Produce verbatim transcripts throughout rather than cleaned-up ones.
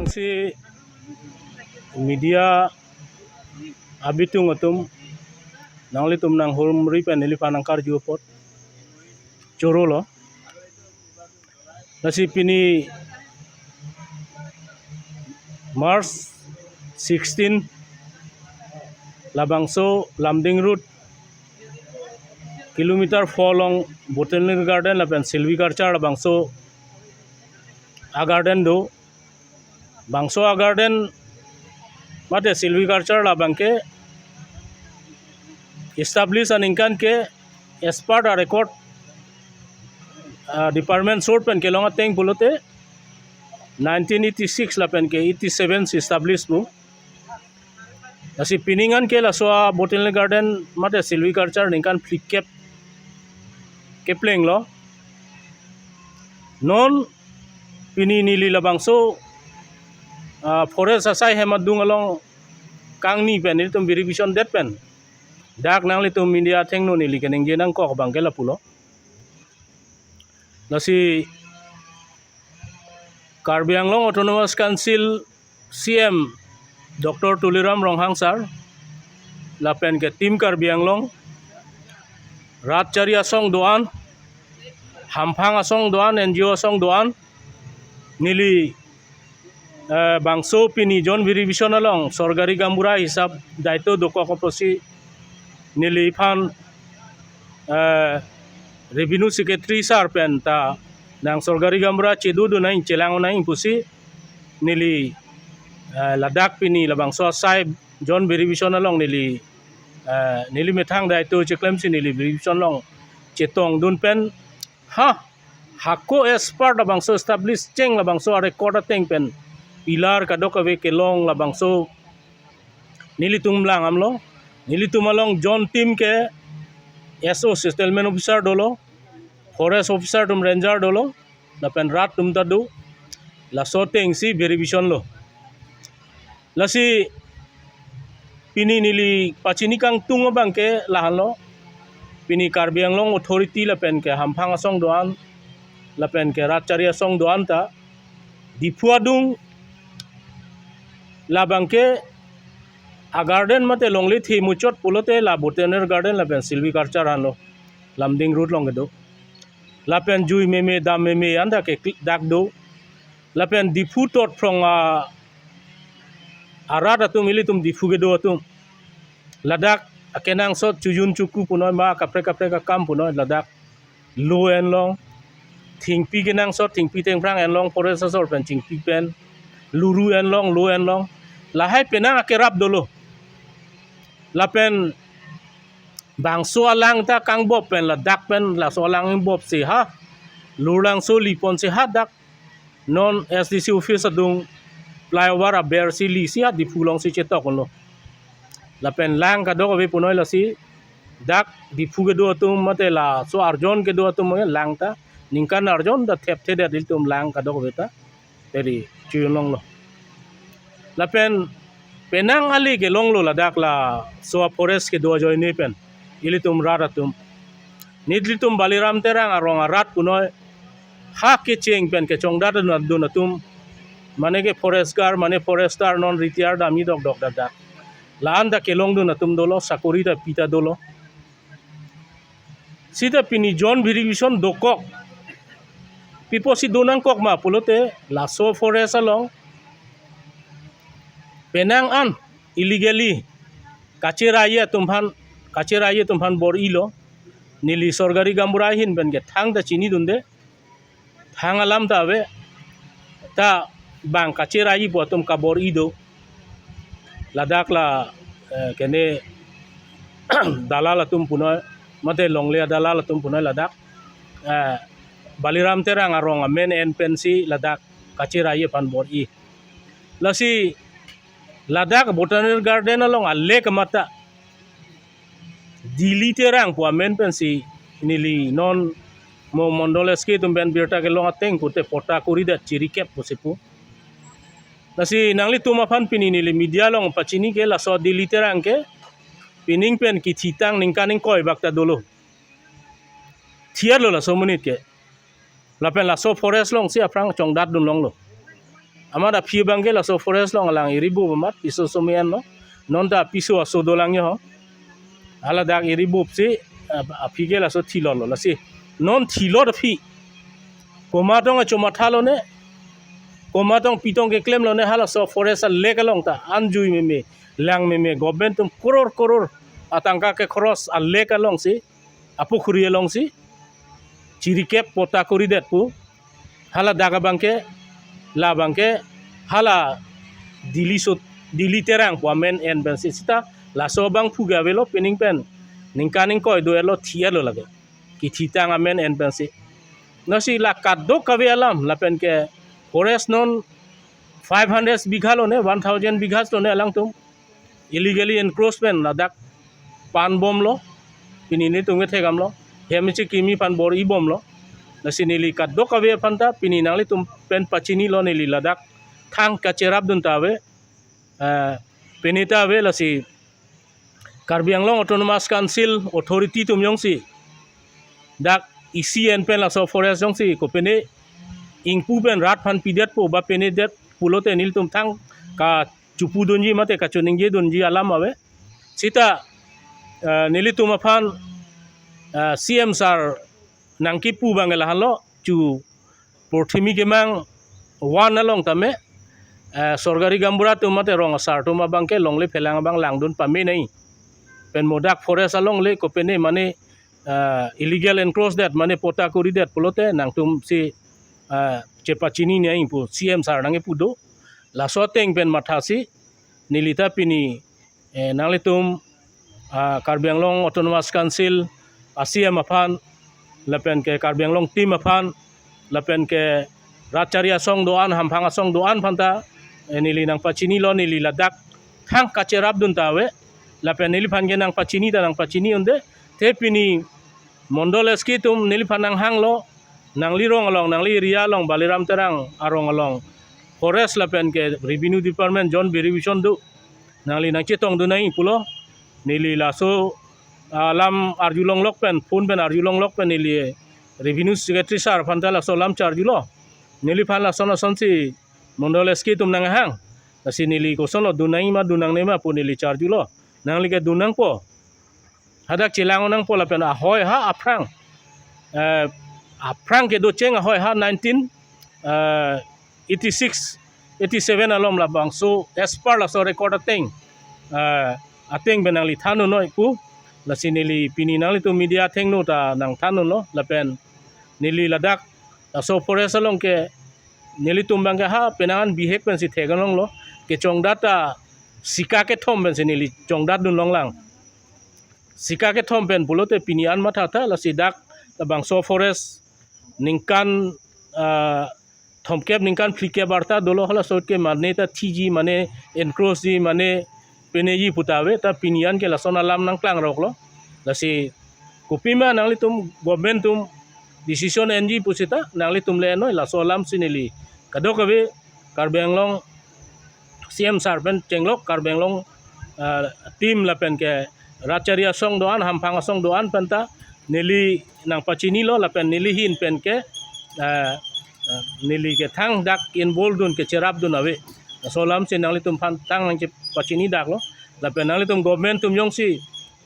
Si media abitung atum, nanglitum nanghumri pen neliphan nangkarju apot chorolo. Lasi pini March sixteen, labangso Lumding Road kilometer four along Botanical Garden lapen Silviculture labangso a-garden do. Bangso a-garden mate Silviculture labang ke establish aningkan ke as per the record, ah, department sort pen kelong ateng pulote nineteen eighty-six lapen ke eighty-seven si establish pu. Lasi pining an ke laso a-Botanical Garden mate Silviculture ningkan phlikep keplenglo. Non pini neli labangso, ah, forest asai hem adung along kangni pen nelitum verification det pen dak nanglitum media athengno neli keningje nangkok abang ke lapulo. Lasi Karbi Anglong Autonomous Council C M Doctor Tuliram Ronghang sir lapen ke Team Karbi Anglong, rat chari asong do-an, hamphang asong do-an, N G O asong do-an, neli, eh, bangso pini zone verification along sorkari gaonbura hisab daito dokok apotsi neliphan, eh, Revenue Secretary sir pen ta nang sorkari gaonbura chedodun nang, chelang nang pusi neli, eh, ladak pini labangso asai zone verification along neli, eh, neli methang daito cheklemsi neli verification along chetongdun pen, ha, hako as per labangso establish cheng labangso a-record ateng pen pillar kadokave kelong labangso nelitum lang damlo. Nelitum along zone team ke S O, Settlement Officer dolo, Forest Officer atum, Ranger dolo, lapen rat atum ta do. Laso atengsi verification lo. Lasi pini neli pachini kangtung abang ke lahenlo. Pini Karbi Anglong Authority lapen ke hamphang asong do-an lapen ke rat chari asong do-an ta Diphu adung labang ke a-garden mate longle the muchot pulote la Botanical Garden lapen Silviculture anlo, Lumding Road along kedo. Lapen jui meme dam meme anta ke dak do. Lapen Diphu tot phrong a, arat atum, ilitum Diphu kedo atum, ladak akenangsot chojun choku punoi ma kaprek kaprek akam punoi ladak lo enlong, thengpi kenangsot thengpi thengphrang enlong, forest asor pen chingpi pen, luru enlong, lo enlong, lahai penang akerap dolo. Lapen bangso alang ta kangbop pen ladak pen laso alang ingbopsi ha Lurlangso liponsi ha dak non S D C office adung flyover aber si lisi ha Diphu alongsi chetok unlo. Lapen lang kadokave punoi lasi dak Diphu kedo atum mate laso arjon kedo atum lang ta ningkan arjon ta thepthedet ilitum lang kadokave ta peri chojun longlo. Lapen penang ali kelonglo ladak laso a-forest kedo ajoine pen ilitum rat atum. Nelitum Baliram Terang arong arat punoi ha kecheng pen kechongdat dun atum, mane ke forest guard, mane forester, non retired army dokdok dak dak, la-an ta kelongdun atum dolo, sakori ta pita dolo. Sita pini zone verification dokok. Pi apotsi do nangkok ma pulote laso forest along penang an illegally kacheraiye atum aphan, kacheraiye atum aphan bor-ilo. Neli sorkari gaonbura ahin pen ke thangta chinidunde. Thang alam ta ave, ta bang kacherai pu atum kabor-i do. Ladak la, eh, kene dalal atum punoi, mate longle dalal atum punoi ladak, eh, Baliram Terang arong amen en pensi ladak kacherai aphan bor-i. Lasi ladak Botanical Garden along alek mata Dili Terang pu amen pensi neli non mo mondol S K atum pen birta kelong ateng pute pota koridet chirikep pusi pu. Lasi nanglitum aphan pini neli media along pachini ke laso Dili Terang ke pining pen kithitang ningkan ingkoi bak ta dolo. Thiarlo laso amonit ke. Lapen laso forest alongsi aphrang chongdat dun longlo. Amat aphi abangke laso forest along alang eri bup amat piso some anlo. Non ta piso aso dolang yo ho. Hala dak eri bup si, ah, aphi ke laso thilotlo lasi. Non thilot aphi. Komat tong achomatha lone. Komat tong pitong keklemlone halaso forest alek along ta. Anjui meme, lang meme, government atum koror koror atangka ke-cross alek along si. Apukhuri along si. Chirikep pota koridet pu. Hala dak abangke, labangke, hala Delhi sut, Delhi terang pu amen en pensi sita, laso abang phu ke avelo pining pen. Ningkan ingkoi do-etlo thi-etlo lake. Kithitang amen en pensi. Lasi la kadokave alam, lapen ke forest non five hundred bigha lone, one thousand bigha lone alangtum. Illegally encroachment ladak pan bomlo, pini nelitum kethekdamlo, hem isi kimi aphan bor-i bomlo. Lasi neli kadokave aphan ta, pini nanglitum pen pachinilo neli ladak thang kacherapdun ta ave, eh, pini ta ave lasi Karbi Anglong Autonomous Council authority atum jongsi dak isi en pen laso forest jongsi kopine ingpu pen rat aphan pidetpo ba pinedet pulote nelitum thang kachopudunji mate kachoningjedunji alam ave. Sita, eh, nelitum aphan, eh, C M sir nangkipu abang lahenlo chu Porthimi Kemang one along tame, eh, sorkari gaonbura atum mate rong asar atum abangke longle phelang abang langdun pame nai. Pen mo dak forest alongle kopine mane, eh, illegal encroach det mane pota koridet pulote nangtum si, eh, chepachini nai pu C M sir nangkipu do. Laso ateng pen mathasi neli ta pini, eh, nanglitum, ah, Karbi Anglong Autonomous Council a C M aphan, lapen ke Karbi Anglong team aphan, lapen ke rat chari asong do-an, hamphang asong do-an aphan ta, eh, neli nangpachinilo neli ladak thang kacherapdun ta ave, lapen neliphan ke nangpachini ta nangpachini unde, te pini Mondol S K atum neliphan nanghanglo, nangli rong along, nangli area along, Baliram Terang arong along, forest lapen ke revenue department joint verification do, nangli nangchetongdun nai pulo, neli laso alam arjulonglok pen, phone pen arjulonglok pen neli revenue secretary sir aphan ta laso alam charjulo, neliphan lason lasonsi Mondol S K atum nanghang, lasi neli kosonlo dun nai ma dun nangne ma pu neli charjulo, nangli ke dun nangpo. Hadak chelang nangpo lapen ahoi ha aphrang. Eh, aphrang kedocheng ahoi ha nineteen, eh, eighty-six, eighty-seven alom labangso as per laso record ateng. Eh, ateng pen nangli than unnoi pu. Lasi neli pini nanglitum media athengno ta nangthan unlo lapen neli ladak laso forest along ke nelitum abangke ha penang an bihek pensi theklonglo. Kechongdat ta sika kethom pensi neli chongdatdun longlang. Sika kethom pen pulote pini an mathatha lasi dak labangso forest ningkan, ah, thomkep ningkan phlikep arta dolo, halaso ke mane ta thiji mane encroachji mane pineji pu ta ave, ta pini an ke lason alam nangklangroklo. Lasi kopima nanglitum government atum decision enji pusita nanglitum le ennoi, laso alam si neli kadokave Karbi Anglong C M sir pen chenglok Karbi Anglong, ah, team lapen ke rat chari asong do-an, hamphang asong do-an pen ta neli nangpachinilo lapen neli ahin pen ke, ah, ah, neli ke thang dak involve dun kecherapdun ave. Laso alam si nanglitum aphan thang nangchepachini daklo. Lapen nanglitum government atum jongsi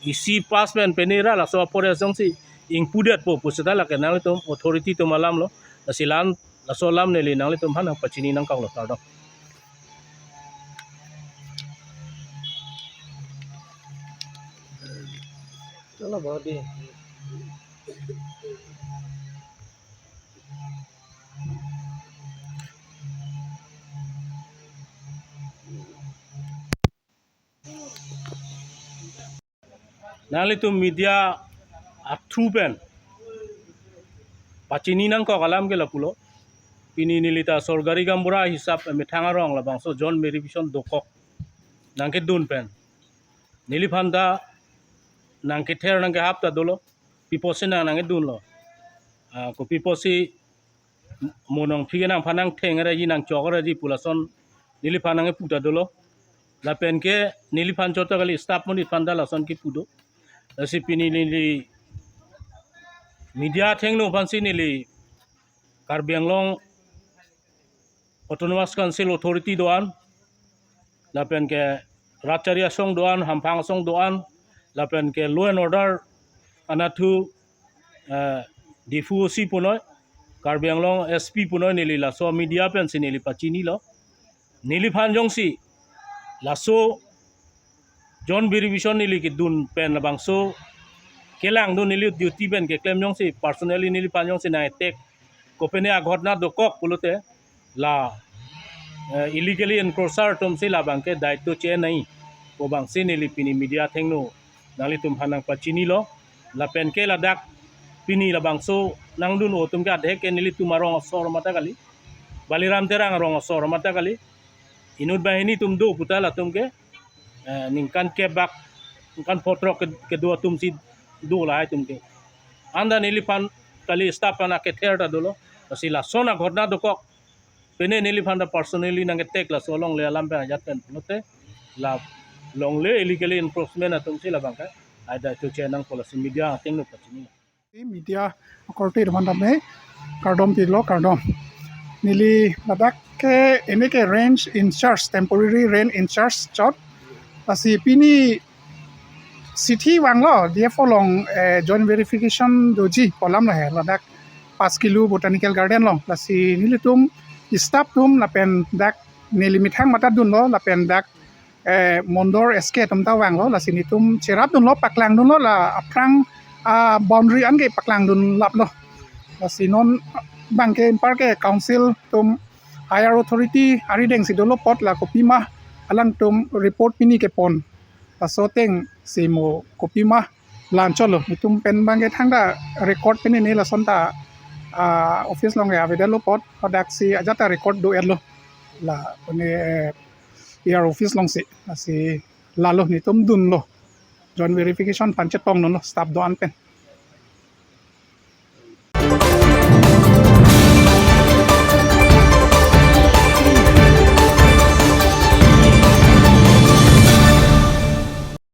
isi pass pen penera laso forest jongsi ingpudetpo pusita lake nanglitum authority atum alamlo. Lasi la-an laso alam neli nanglitum aphan nangpachini nangkoklo, kardom. Chalo, bahut hi. Nanglitum media a-through pen pachini nangkok alam ke lapulo. Pini neli ta sorkari gaonbura hisap emethang arong labangso joint verification dokok nangkedun pen neliphan ta nangkether nangkehap ta dolo. Pi apotsi nang nangkedunlo? Ah, kopi apotsi mo nangphi ke nangphan nangtheng raji nangchok raji pu lason neliphan nangkepu ta dolo. Lapen ke neliphan chot ta kali, staff monit aphan ta lason kepu do. Lasi pini neli media athengno aphansi neli Karbi Anglong Autonomous Council Authority do-an, lapen ke Ratchari Asong do-an, Hamphang Asong do-an, lapen ke law and order anatthu, eh, Diphu O C punoi, Karbi Anglong S P punoi, neli laso media pensi neli pachinilo. Neliphan jongsi laso joint verification neli kedun pen labangso kelangdun, neli duty pen keklem jongsi personally neliphan jongsi nang-attack, kopine aghotona dokok pulote la, eh, illegally encroacher atumsi labang ke daityo che-en nangji pu abangsi neli pini media athengno nanglitumphan nangpachinilo. Lapen ke ladak pini labangso nangdun-o atum ke adhek ke nelitum arong asor mata kali, Baliram Terang arong asor mata kali. Inut banghini atum do puta latum ke, eh, ningkan kep bak, ningkan phongo throk ke, kedo atumsi do lahai atum ke. Anta neliphan kali, staff aphan akether ta dolo. Lasi lason aghotona dokok, pine neliphan ta personally nang-attack laso longle alam pen ajat pen pulote la longle illegally encroachment atumsi labang ke ai daityo che-en nangpo, lasi media athengno pachini. Media akorte aphan tame kardom pilo, kardom. Neli ladak ke, neli ke range in charge, temporary range in charge chot. Lasi pini chithi vanglo D F O along, eh, joint verification doji pu alam lahai, ladak Panchkulu Botanical Garden along. Lasi nelitum staff atum lapen dak neli methang mata dunlo, lapen dak, eh, Mondor S K atum ta vanglo, lasi netum cherapdunlo, paklangdunlo, la aphrang, ah, boundary an ke paklangdun laplo. Lasi non abang ke anpar ke council atum higher authority arideng si dolo apot, la kopima alangtum report pini kepon, laso atengsi mo kopima la-an chotlo. Netum pen abang ke thangta record pini ne lason ta, ah, office along ke avedetlo apot, hadaksi ajat ta record do-etlo. La pune, eh, E R office alongsi, lasi lalo netum dunlo. Joint verification aphan chetongdunlo staff do-an pen.